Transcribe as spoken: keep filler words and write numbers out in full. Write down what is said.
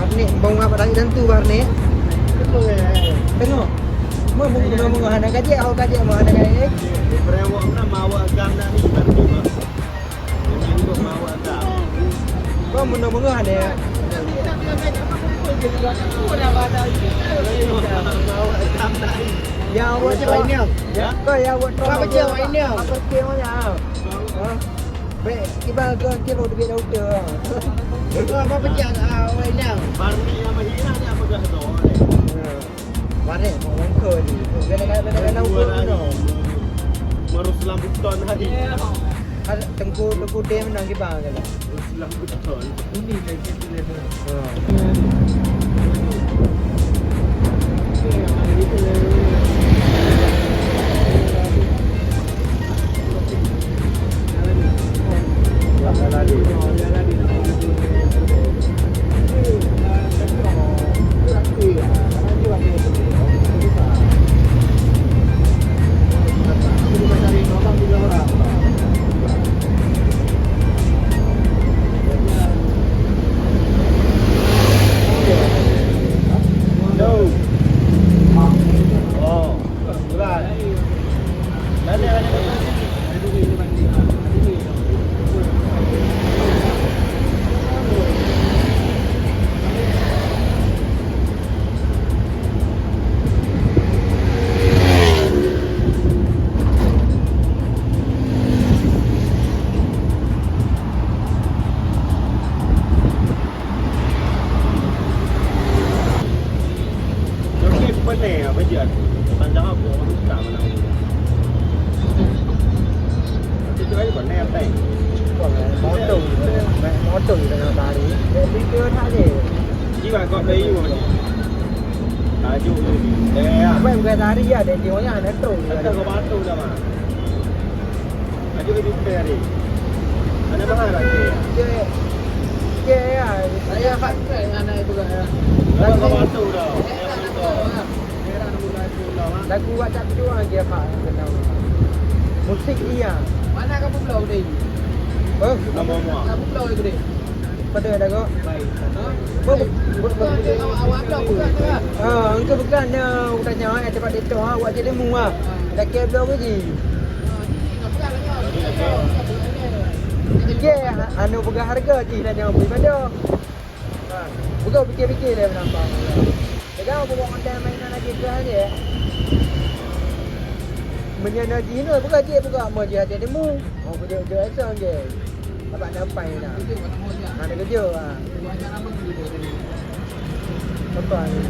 Barney, bông apa tadi tentu Barney? Tengok. Mau menguah-menguah anak kajak, awak kajak mau anak kajak. Berewak mana mau agam nak ni, Barney, Bang? Memang ikut mau agam. Kau menguah-menguah anak. Mau agam nak ni. Ya, awak cakap ini. Ya, kau ya, awak cakap ini. Apa dia, awak ini? Apa dia, awak ini? Ha? Bèk, kiban keu keu duit dokto. Keu apa peucah, ah, awak inong? Barney nyang meuhina nyan peugah droe. Ha. Barek, mau bangko ni. Kena, kena, kena, kena ukur kena. Meureuh selambuton hari. Ada tengku, tengku dem nang kiban kena. Meureuh selambuton. Kuning lagi. Tapi tu aja kau nem teng. Motor, motor tengah lari. Jadi tu nak je. Jiwa kau dah you ni. Tajuk you ni. Eh, ya. Bukan, bukan lari ya, dia tengok ya, ada tu. Ada kau bantu dah, Mak. Laju ke Dubai hari. Mana mahal lagi? Cek. Cek ya. Saya pakai dengan air berat ya. Laju bantu dah. Lagu WhatsApp tu orang dia pak kenal. Musik dia. Mana kamu blow tadi? Oh, nama mua. Kamu blow tadi. Pada dah kok. Baik. Ha? Bukan, bukan, bukan. Awak, awak blow bukan ke? Ah, engkau bukan, ah, udah nyawa, eh, tempat itu, ah, awak jadi mua. Ah. Dah kira blow lagi. Ye, anu peugah hareuga jih nyan nyang bri mantong. Ha, peugah pikir-pikir lé penampang. Peugah bubuet ondeh mainan lagèe keu aneuk. Meunyoe na jinoe peugah jih peugah amoe jih até temu. Oh, peujeuet-jeuet esong jih. Abak na pai na. Hana keujeuet, ha. Contoh ni.